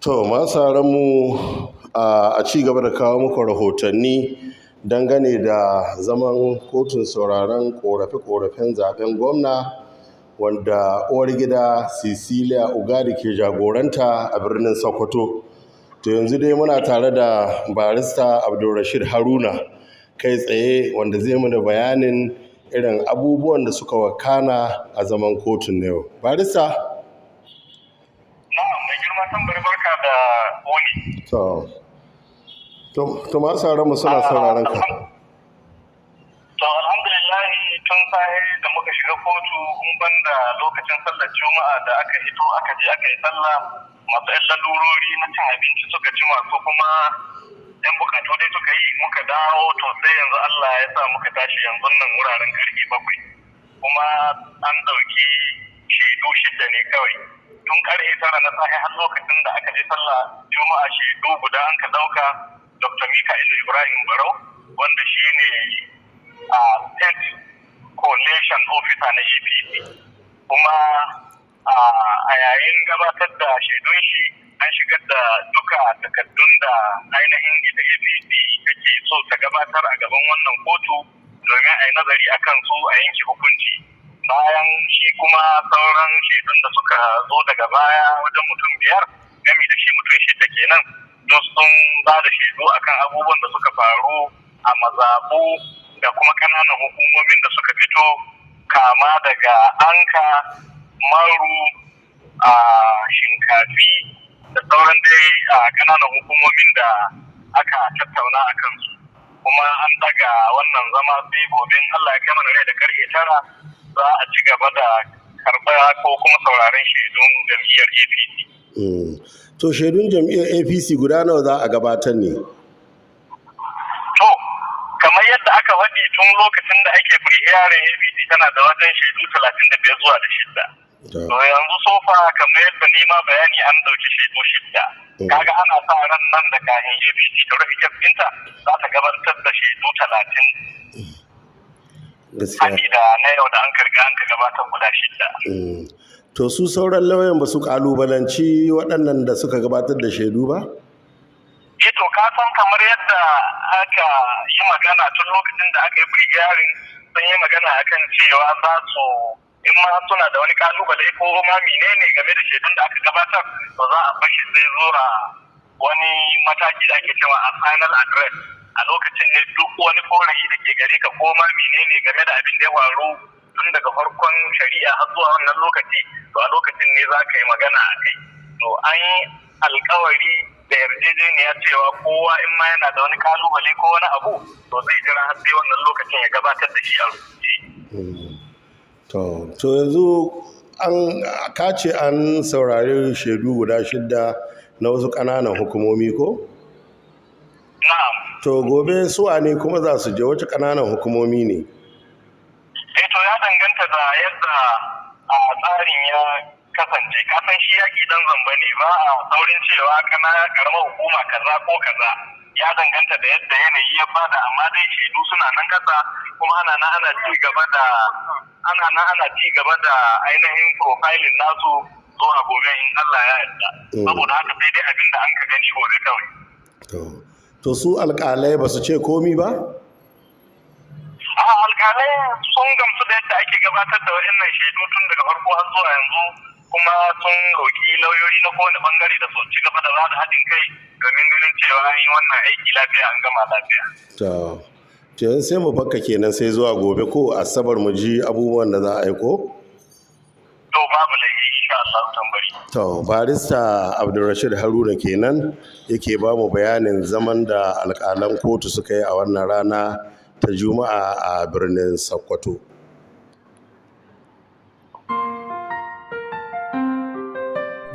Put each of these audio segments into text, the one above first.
To, masu mu a ci gaba da kawo muku rahotanni dangane da zaman kotun sauraron korafe-korafen zaben gwamna wanda uwar gida Cecilia Ugadi ke jagoranta a birnin Sokoto. To yanzu dai muna tare da Barista Abdulrashid Haruna kai tsaye, wanda zai mana bayanin irin abubuwan da suka wakana a zaman kotun na yau. Barista? Na'am, mai girma Tambari, barka da wuni. To, masu mu suna sauraron ka. To, alhamdulillah, tun sahe da muka shiga kotu, in banda lokacin sallar Juma'a da aka hito aka je aka yi sallah, masu 'yan lalurori na cin abinci suka ci, masu kuma 'yan bukatu dai suka yi, muka dawo. To sai yanzu Allah ya sa muka tashi yanzu nan wuraren karfe 7, kuma an ɗauki shaidu shidda ne kawai tun karfe 9 na safe har lokacin da aka je sallah Juma'a. Shaidu guda an ka ɗauka, Dr. Mika'ilu Ibrahim Barau, wanda shi ne a state collation officer na APC. Kuma a yayin gabatar da shaidun shi, an shigar da duka takardun da ainihin ita APC take so ta gabatar a gaban wannan kotu domin a yi nazari a kan su a yanke hukunci. Bayan shi kuma, sauran shaidun da suka zo daga baya, wajen mutum biyar, gami da shi mutum shidda kenan, duk sun ba da shaidu akan abubuwan da suka faru a mazaɓu da kuma ƙananan hukumomin da suka fito, kama daga Anka, Maru, a Shinkafi da sauran dai a ƙananan hukumomin da aka tattauna a kansu. Kuma an daga wannan zama sai gobe in Allah ya kai mana rai da karfe 9 za a ci gaba da karɓa ko kuma sauraren shaidun jam'iyyar APC. To, shaidun jam'iyyar APC guda nawa za a gabatar ne? To, kamar yadda aka faɗi tun lokacin da ake pre-hearing, APC tana da wajen shaidu 35 zuwa da shidda. To yanzu so far, kamar yadda ni ma bayani, an ɗauki shaidu shidda. Kaga ana sa ran nan da kahin APC ta rufe case ɗinta za ta gabatar da shaidu 30. Haɗi da na yau da an karga an ka gabatar guda shidda. To, su sauran lauyan ba su kalubalanci waɗannan da suka gabatar da shaidu ba? Eh, to ka san kamar yadda aka yi magana tun lokacin da aka yi pre-hearing, sun yi magana akan cewa za su, in ma suna da wani kalubale ko ma menene game da shaidun da aka gabatar, to za a bashi sai zuwa wani mataki da ake cewa a final address. A lokacin ne duk wani korafi da ke gare ka ko ma menene game da abin da ya faru tun daga farkon shari'a har zuwa wannan lokaci, to a lokacin ne za ka yi magana a kai. To an yi alkawari da yarjejeniya cewa kowa in ma yana da wani kalubale ko wani abu, to zai jira har sai wannan lokacin ya gabatar da shi a rubuce. To yanzu an kace an saurari shaidu guda shidda na wasu ƙananan hukumomi, ko? Na'am. To gobe su ne kuma za su je wace ƙananan hukumomi ne? Eh, to ya danganta da yadda a tsarin ya kasance. Kasan shi yaƙi dan zamba ne, ba a saurin cewa kana karamar hukuma kaza ko kaza. Ya danganta da yadda yanayi ya bada, amma dai shaidu suna nan kasa, kuma ana nan ana ci gaba da ainihin profiling nasu zuwa gobe in Allah ya yarda. Saboda haka sai dai abin da an ka gani gobe kawai. To su alƙalai ba su ce komi ba? A alƙalai sun gamsu da yadda ake gabatar da waɗannan shaidu tun daga farko har zuwa yanzu, kuma sun roƙi lauyoyi na kowane bangare da su ci gaba da bada haɗin kai domin ganin cewa an yi wannan aiki lafiya, an gama lafiya. To yanzu sai mu bakka kenan, sai zuwa gobe ko Asabar mu ji abubuwan da za a yi, ko? To, babu laifi insha Allah, Tambari. To, Barista Abdulrashid Haruna kenan yake ba mu bayanin zaman da alƙalan kotu suka yi a wannan rana ta Juma'a a birnin Sokoto.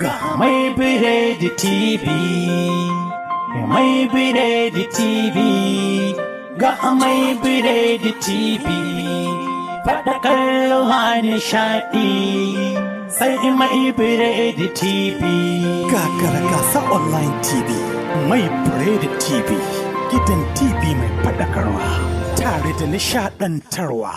Ga Mai Biredi TV, Mai Biredi TV, ga Mai Biredi TV, faɗakar ruwa nishaɗi, sai Mai Biredi TV. Gagara gasa online TV, Mai Biredi TV, gidan TV mai faɗakarwa, tare da nishaɗantarwa.